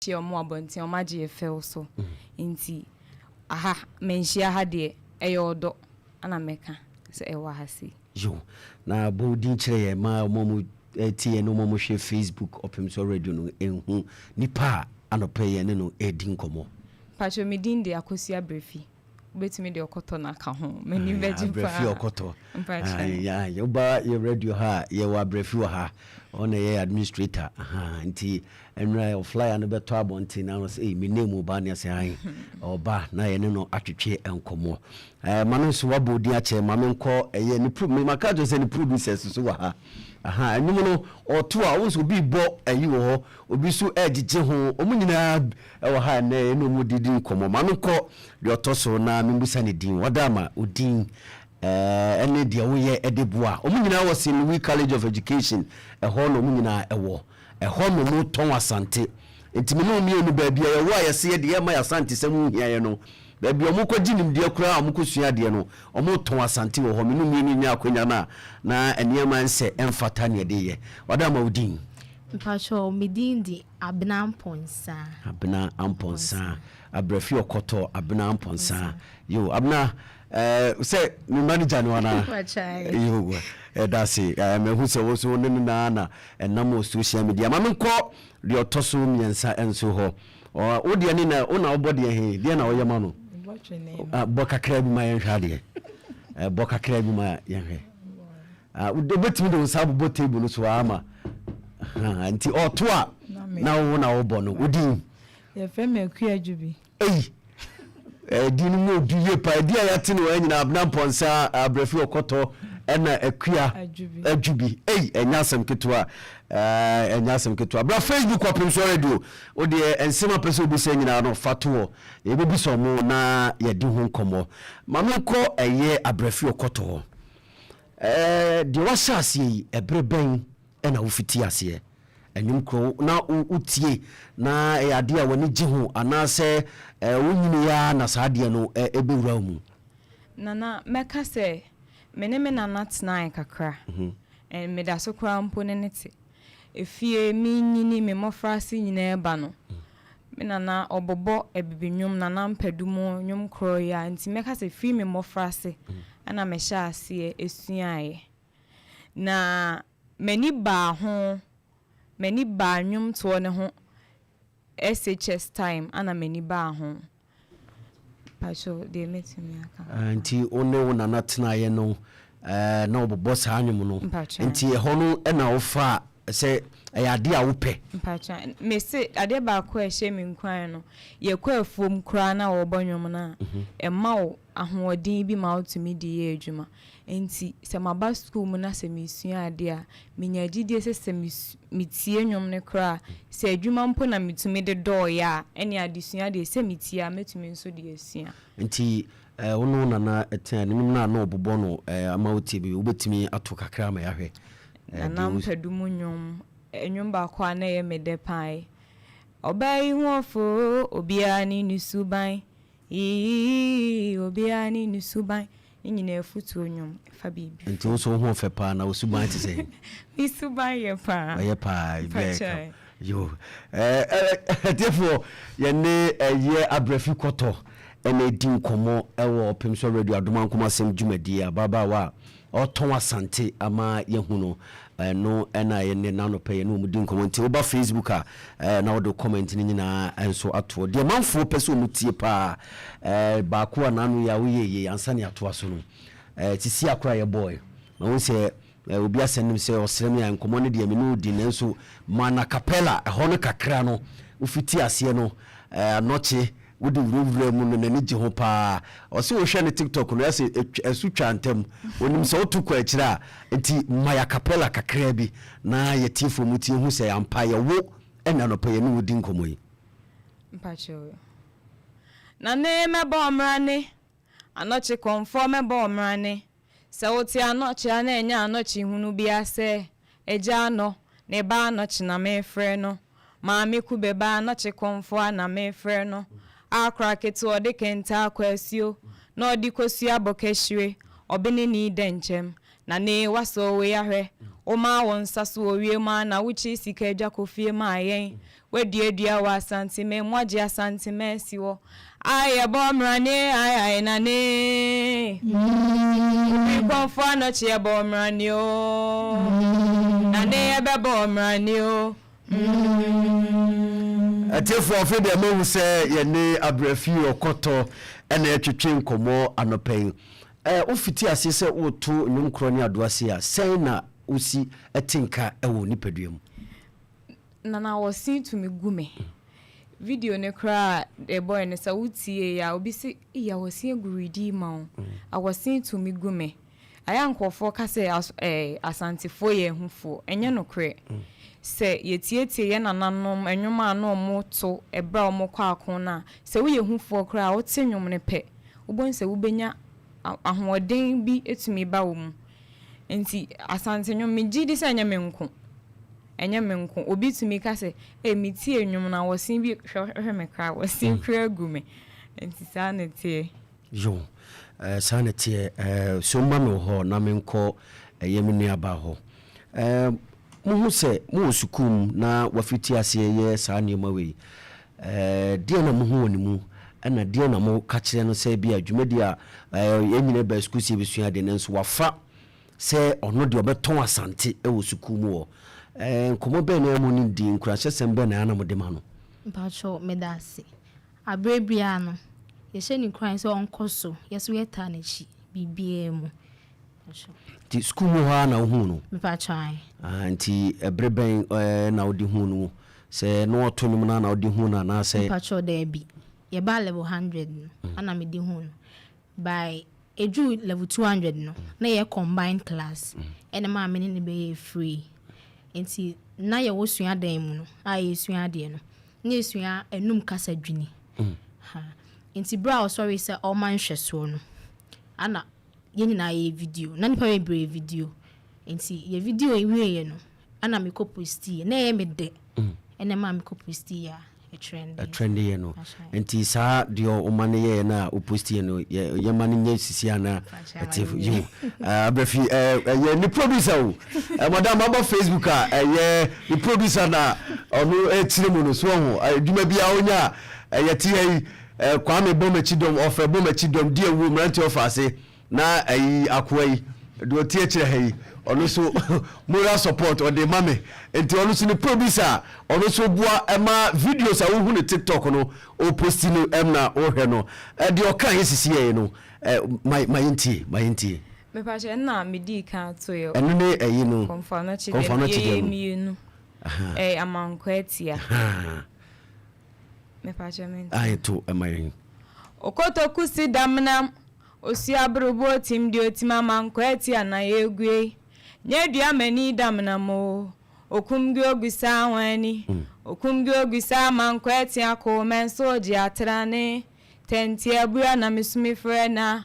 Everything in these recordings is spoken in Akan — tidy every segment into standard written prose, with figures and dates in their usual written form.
Hyia ɔmo wɔ abɔnten a ɔmo agye yɛ fɛw so nti aha manhyia ha deɛ ɛyɛ ɔdɔ ɛna mɛka sɛ ɛwɔ ha sei. Yo, na bɔ wo din kyerɛ yɛn ma ɔmo a ɔmo tie yɛn ne ɔmo a ɔmo hwɛ Facebook Ɔpemsoɔ Radio no nhu nipa a anɔpa yi yɛne no redi nkɔmmɔ. Mpakyɛw me din de Akosua Brefi. Wobɛtumi de ɔkɔtɔ no aka ho. M'ani bɛgye paa. Abrɛfi ɔkɔtɔ. Woba yɛ radio ha a, yɛwɔ Abrɛfi wɔ ha. Ɔno na ɛyɛ administrator. Nti nnora flyer no bɛtɔ abɔnten na ɔsɛ, ei, me name ɔba ne ɔsɛ ae. Ɔba na yɛne no atwetwe nkɔmmɔ. Ma no nso wabɔ odin akyɛ ma menkɔ ɛyɛ ne pro maka kyerɛ sɛ ne producers nso wɔ ha. Aha, nnwom no ɔto a, wohu sɛ obi bɔ ayi wɔ hɔ, obi nso ɛregyegye ho. Wɔn nyinaa ɛwɔ ha ɛnɛ yɛne wɔn didi nkɔmmɔ. Ma menkɔ Deɛ ɔtɔ so na memmisa ne din, wɔda ama wo din ɛne deɛ woyɛ de boa. Wɔn nyinaa wɔ St. Louis College of Education, ɛhɔ na wɔn nyinaa ɛwɔ. Ɛhɔ na wɔtɔn Asante. Nti me ne wo mmienu baabi a yɛwɔ a yɛse yɛde yɛma yɛ Asantesɛm ho hia yɛ no, baabi a wɔkɔgye nimdeɛ koraa a wɔkɔsua adeɛ no, wɔtɔn Asante wɔ hɔ. Me ne wo mmienu nya akwanya no a, na nneɛma nsɛ ɛmfata ne yɛde yɛ. Wɔda ama wo din. Mpakyɛw, me din de Abena Amponsah. Abena Amponsah. Abrafi ɔkɔtɔ Abena Amponsah. Yo, Abena, eh, sɛ me manager no anaa? Yo, ɛda ase. Eh, mahu sɛ wo so ne no naa na ɛnam wɔ social media. Ma menkɔ deɛ ɔtɔ so mmiɛnsa nso hɔ. Wo deɛ ne na, wo na wobɔ deɛ he, deɛ na woyɛ ma no? Ah, bɔ kakra bi ma yɛnhwɛ adeɛ. Eh, bɔ kakra bi ma yɛnhwɛ. Ah, wobɛtumi de wo nsa abobɔ table no so ama. Nti ɔto a, na wo na wobɔ no. Wodin? Yɛfrɛ me Akua Adwubi. Ei! Ɛdin no mu odu yie paa. Ɛdin a yɛate no wɔ nyinaa, Abena Mpɔnsa, Abrafi Ɔkɔtɔ, ɛna Akua Adwubi. Ei! Ɛnyɛ asɛm ketewa. Ɛnyɛ asɛm ketewa. Bra Facebook Ɔpemsoɔ Radio. Wo deɛ nsɛm a pɛ sɛ wobisa nyinaa no, fa to hɔ. Yɛbɛbisa ɔmo na yɛadi ho nkɔmmɔ. Ma menkɔ ɛyɛ Abrafi Ɔkɔtɔ hɔ. Deɛ wahyɛ aseɛ yi, ɛberɛ bɛn na wofitii aseɛ? Nnwom korɔ na wotie na ɛyɛ adeɛ a w'ani gye ho anaasɛ wonyiniiɛ ara na saa adeɛ no bɛwura wo mu? Nana, mɛka sɛ me ne me nana tenaeɛ kakra. And meda so koraa mpo ne no te. Efie, menyini, me mmɔfraase nyinaa ba no, me nana ɔbobɔ Abibi nnwom, Nana Mpadu mu nnwom korɔ yi ara. Nti mɛka sɛ firi me mmɔfraase na mehyɛɛ aseɛ suaeɛ. Na M'ani baa ho, m'ani baa nnwomtoɔ no ho SHS time ana m'ani baa ho. Mpakyɛw deɛ mɛtumi aka. Nti wo ne wo nana tenaeɛ no na wɔbobɔ saa nnwom no? Mpakyɛw. Nti ɛhɔ no na wofaa sɛ ɛyɛ adeɛ a wopɛ? Mpakyɛw, mese adeɛ baako a ɛhyɛ me nkuran no, yɛkɔ afuom koraa na wɔbɔ nnwom no a, ɛma wo ahoɔden bi ma wotumi de yɛ adwuma. Enti sɛ maba sukuu mu na sɛ meresua adeɛ a, menya gyidie sɛ sɛ metie nnwom no koraa a, sɛ adwuma mpo na metumi de dɔɔeɛ a, ɛnneɛ adesua deɛ sɛ metie a, mɛtumi nso de asua. Nti wo ne wo nana tena no, nnwom no a na ɔbobɔ no ama wotie bi, wobɛtumi ato kakra ama yɛahwɛ? Nana Mpadu mu nnwom, nnwom baako a na ɛyɛ me dɛ paa yi, Ɔbaa yi ho ɔfɛ oo, obiara ne ne suban, Iiii obiara ne ne suban ne nyinaa afutuo nnwom fa biribi Nti wo nso wo ho ɔfɛ paa na wo suban te sɛn? Me suban yɛ paa. Ɔyɛ paa ebi ayɛ Mpakyɛw. ka yo atiefoɔ yɛne ɛyɛ abrɛfi kɔtɔ ɛna edi nkɔmɔ ɛwɔ Ɔpemsoɔ Radio Adomankoma asɛm dwumadie ababaawa a Ɔtɔn Asante ama yɛahu no. Ɛno na yɛne no anɔpa yi yɛne wɔn di nkɔmmɔ. Nti woba Facebook a na wode comment no nyinaa nso atoɔ. Deɛ manfoɔ pɛ sɛ wɔn tie paa baako a n'ano yɛ a woyɛ yie ansa ne atoa so no sisi akora yɛ bɔɔe. Mahu sɛ obi asɛn sɛ ɔsrɛ me a nkɔmmɔ no deɛ me ne wo di nanso ma na capella ɛhɔ no kakra no wofiti aseɛ no anɔkye Wode wurawura mu no n'ani gye ho paa. Ɔse wohwɛ ne tiktok no ɛse ɛso twa ntɛm. Onim sɛ woto kɔ akyire a nti ma yɛ acapella kakraa bi na yɛtiefoɔ mu tie hu sɛ ampa yɛ wo ɛna anɔpa yɛne wo di nkɔmmɔ yi. Mpakyɛw. Na ne mɛbɔ mmrane, anɔkye kɔmfoɔ mɛbɔ mmrane. Sɛ wote anɔkye a na ɛnyɛ anɔkye hunu bia sɛ Agya anɔ, ne ba anɔkye na mefrɛ no Maame kube ba anɔkye kɔmfoa na mefrɛ no Akora ketewa ɔde kente akɔ asuo na ɔde kosua bɔ kahyire Ɔbene nii dɛnkyɛm. Na ne wasɔ wei ahwɛ. Womaa wo nsa so wɔ wiem a na wokyi sika adwa kɔ fie maa yɛn. Waduadua wɔ Asanteme, moagye Asanteme asi hɔ. Ayɛ bɔ mmerane, ay ay nane. Obi kɔmfo anɔkye yɛbɔ mmerane o. Nane yɛbɛbɔ mmerane o. Atiefoɔ, afei deɛ mahu sɛ yɛne Abrɛfi Ɔkɔtɔ ɛna ɛtwetwe nkɔmmɔ anɔpa yi. Wofiti aseɛ sɛ woto nnwom korɔ ne adoa se a, sɛn na wosi te nka ɛwɔ nipadua mu? Nana, wɔsen tumi gu me. Video ne koraa ɛbɔɛ no, sɛ wotie a, obi se iya wɔsen agu redi ma wo. Awɔsen tumi gu me. Ayɛ nkurɔfoɔ ka sɛ Asantefoɔ yɛ ahufoɔ. Ɛnyɛ nokorɛ. Sɛ yɛtietie yɛn nananom nnwom a na wɔto ɛberɛ a wɔkɔ ako no a, sɛ woyɛ hufoɔ koraa a, wote nnwom no pɛ, wobɛhu sɛ wobɛnya ahoɔden bi tumi ba wo mu. Nti Asante nnwom, megye di sɛ ɛnyɛ me nko. Ɛnyɛ me nko. Obi tumi ka sɛ, "Ei, metie nnwom na wɔsen bi hwɛ me koraa, wɔsen koraa gu me." Nti saa na ɛteɛ. Yo, saa na ɛteɛ. So mma me wɔ hɔ na menkɔ ɛyɛ me nuabaa hɔ. Mohu sɛ mowɔ sukuu mu na wafiti aseɛ yɛ saa nneɛma wei. Deɛn na mohu wɔ ne mu? Ɛna deɛn na moka kyerɛ no sɛ bi a dwumadi a yɛn nyinaa baa sukuu sɛ yɛbɛsua adeɛ, nanso wafa sɛ ɔno deɛ ɔbɛtɔn Asante wɔ sukuu mu hɔ. Nkɔmmɔ bɛn na mo ne di? Nkuranhyɛsɛm bɛn na ɛa na mode ma no? Mpakyɛw, meda ase. Aberɛ biara no, yɛhyɛ no nkuran sɛ ɔnkɔ so, yɛ so yɛtaa n'akyi biribiara mu. Nti sukuu mu hɔ ara na wohuu no? Mepakyɛw, ae. Ah, nti ɛbere bɛn na wode huu no? Sɛ na ɔto nnwom no ara na wode huu no anaasɛ? Mepakyɛw, daabi. Yɛbaa level 100 no, ana mede huu no. By ɛduru level 200 no, na yɛyɛ combined class, ɛna maa me ne no bɛyɛɛ free. Nti na yɛwɔ suadan mu no, a yɛsua adeɛ no, na yɛsua anum kasa dwini. Ha. Nti berɛ a ɔsɔre sɛ ɔma nhwɛsoɔ no, ana yɛn nyinaa yɛ video, na nipa bebree video. Nti yɛ video wieɛ no, ana mekɔ postiiɛ, na ɛyɛ me dɛ. Ɛna maa mekɔ postiiɛ a ɛtrende. Ɛtrende no. Nti saa deɛ ɔma no yɛɛ no a wopostiiɛ no, yɛma no nyɛ sisi ana ɛte yiw. Abrɛfi, ɛyɛ ne producer o. Madam aba Facebook a, ɛyɛ ne producer na ɔno ɛkyerɛ mu no so ɔho. Adwuma biara onya a, ɛyɛ te ha yi. Kwame bɔ m'akyi dɔm, ɔfɛ bɔ m'akyi dɔm, di awuo mmeranteɛ ɔfa ase na ayi akoa yi deɛ ɔte akyire ha yi, ɔno nso moral support ɔde ma me. Nti ɔno nso ne producer a ɔno nso boa ɛma videos a wohu no TikTok no ɔposti no ɛm na wohwɛ no. Deɛ ɔka yɛ sisi yɛ no, ma ma yɛntie, ma yɛntie. Mepakyɛ, nna medii kan toeɛ. Ɛno ne ɛyi no. Kɔmfo Anokye. Kɔmfo Anokye deɛ no. Yɛyɛ mmienu. Ɛyɛ Amankwa Atia. Mepakyɛ me nti. Ayi to ɛma yɛn. Okotoku si damnam, osua aborobo otim deɛ otim Amankwa Atia na yɛgue. Nyɛ dua mani damnam o. Okum gi ogusa ahwani. Okum gi ogusa Amankwa Atia ko mɛnso ogye atrane. Tɛnti abua na mesumi frɛ na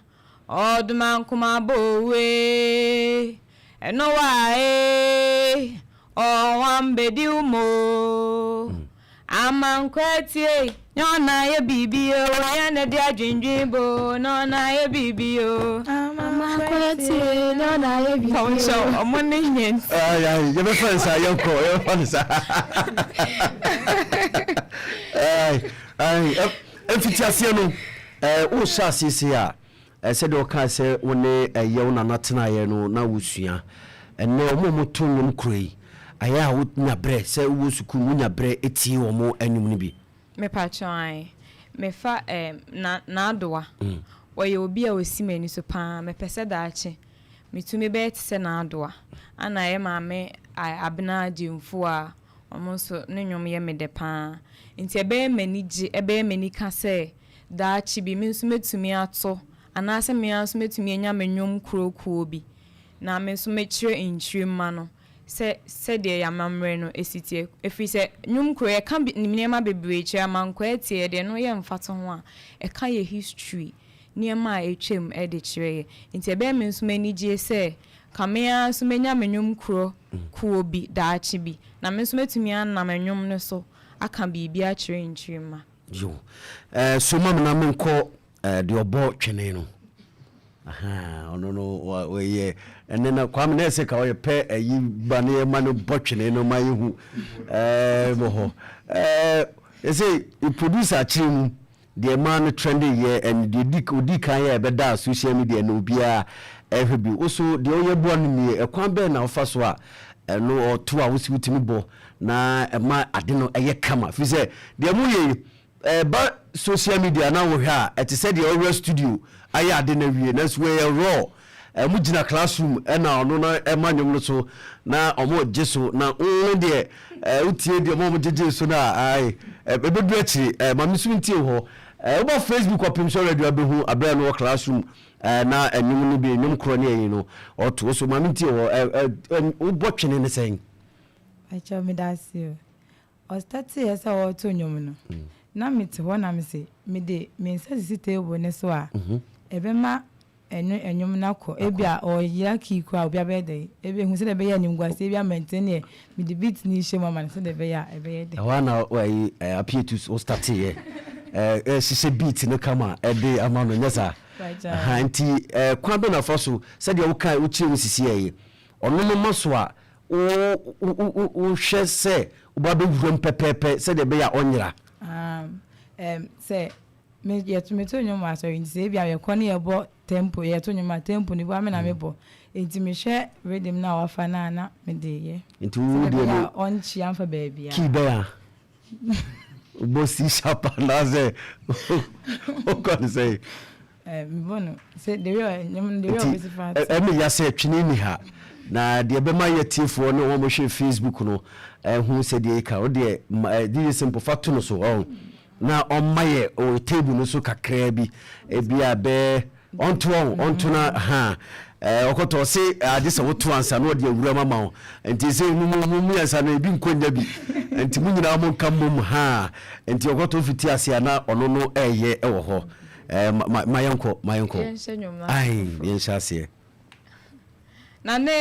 ɔdoma nkoma bowe. Ɛno wa e ɔwam bedi wo mo. Amankwa Atie, nyɛ ɔna yɛ biribi o, nyɛ na de adwendwen bo, na ɔna yɛ biribi o. Amankwa Atie, nyɛ ɔna yɛ biribi o. Pɔnkyɛ ɔmo ne nyɛ nti. Ayi ayi, yɛbɛfa ne saa, yɛnkɔ, yɛbɛfa ne saa. Ayi ayi, mfitiaseɛ no, wohyɛ aseɛ sei a, sɛdeɛ ɔkaa sɛ wo ne ɛyɛ wo nana tenaeɛ no na wosua. Ɛnnɛ wɔn a wɔto nnwom koro yi, ayɛ a wonya berɛ sɛ wowɔ sukuu mu, wonya berɛ tie wɔn nnwom no bi? Mepakyɛw, ae. Mefa ɛɛm na N'adowa. Ɔyɛ obi a osi m'ani so paa. Mepɛ sɛ daakye metumi bɛyɛ te sɛ N'adowa. Ana ɛyɛ Maame Abena Gyamfua a, ɔno nso ne nnwom yɛ me dɛ paa. Nti ɛbɛyɛ m'anigye, ɛbɛyɛ m'anika sɛ daakye bi me nso mɛtumi ato anaasɛ me ara nso mɛtumi anya me nnwom kuro kuo bi na me nso mɛkyerɛ nkyirimma no sɛ sɛdeɛ yɛn amammerɛ no si teɛ. Ɛfiri sɛ nnwom kuro yɛka nneɛma bebree kyerɛ, amankwaa tie yɛde ɛno yɛ mfatoho a ɛka yɛ history, nneɛma a atwam de kyerɛ yɛ. Nti ɛbɛyɛ me nso m'anigyeɛ sɛ ka me ara nso mɛnya me nnwom kuro kuo bi daakye bi na me nso mɛtumi anam nnwom no so aka biribi akyerɛ nkyirimma. Yo, so ma me na menkɔ deɛ ɔbɔ twene no. Ɔno no ɔyɛ ɛnɛ na Kwame na ɛsɛ ka ɔyɛ pɛ ɛyi ba ne ɛma no bɔ twene no ma yɛhu ɛɛ wɔ hɔ ɛɛ ɛsɛ producer akyerɛ mu deɛ ɛma no trending yɛ, ɛne deɛ odi odi kan yɛ ɛbɛda social media na obiara ɛhwɛ bi. Woso deɛ ɔyɛ boa no nie, ɛkwan bɛɛ na ɔfa so a ɛno ɔto a wosi wotumi bɔ na ɛma ade no ɛyɛ kama? Fi sɛ deɛ mo yɛ yi ɛba social media na wohwɛ a, ɛte sɛ deɛ ɔwura studio ayɛ ade no awie, nanso wɔyɛ raw. Ɛmo gyina classroom ɛna ɔno no ɛma nnwom no so na ɔmo gye so, na wo deɛ wotie deɛ ɔmo gyegye so no a, ae, ɛbɛdu akyiri. Maame so ntie hɔ. Woba Facebook ɔpem sɛ radio abɛhu aberɛ no wɔ classroom na ɛnwom no bi, nnwom korɔ ne ɛyi no ɔto so. Maame, ntie hɔ. Wobɔ twene ne sɛn? Akyɛw, meda ase o. Ɔstarteɛ sɛ ɔreto nnwom no, na mete hɔ na mese mede me nsa sisi table ne so a, ɛbɛma ɛno ɛnwom no akɔ. Ebi a ɔyera key koraa, obi abɛyɛ dɛ ebi ehu sɛdeɛ ɛbɛyɛ animguaseɛ bi ama, nti neɛ mede beat ne hyɛ mu ama no sɛdeɛ ɛbɛyɛ a ɛbɛyɛ dɛ. Ɛhɔ a na ɛyi apietu wo starteɛ ɛhyehyɛ beat no kama ɛde ama no, nyɛ saa? Nti kwan bɛ na fa so sɛdeɛ woka wokyerɛ mu sisi ɛyi ɔno no ma so a wohwɛ sɛ woba bɛwura mu pɛpɛɛpɛ sɛdeɛ ɛbɛyɛ a ɔnyera? Sɛ yɛto meto nnwom wɔ asɔre, nti sɛ ebi a yɛkɔ ne yɛbɔ tempo, yɛto nnwom a tempo no bi me na mebɔ, nti mehwɛ rhythm no a wafa no a na mede yɛ. Nti wo deɛ no ɔnkyea mfa baabi a key bɛn a wobɔ, C sharp anaasɛ wokɔ no sɛ? Mebɔ no sɛ the way nnwom, the way ɔbɛsi fa. Ɛmi ya sɛ twene ni ha na deɛ bɛma yɛ tiefoɔ ne wɔn hwɛ Facebook no ɛho sɛdeɛ ɛka wo deɛ. DJ Simple, fa to no so ɔn na ɔmma yɛ ɔwɔ table no so kakraa bi, ebi a bɛɛ ɔnto ɔn ɔnto na ha ɔkɔtɔ ɔse agye sɛ woto ansa na ɔde awura ma wo. Nti sɛ mu mu mu mmiɛnsa no ebi nkɔ nya bi, nti mu nyinaa mo nka mmom ha. Nti ɔkɔtɔ fiti ase a na ɔno no ɛyɛ ɛwɔ hɔ. Ma yɛnkɔ, ma yɛnkɔ. Yɛnhyɛ nnwom no. Ai, yɛnhyɛ aseɛ. Na ne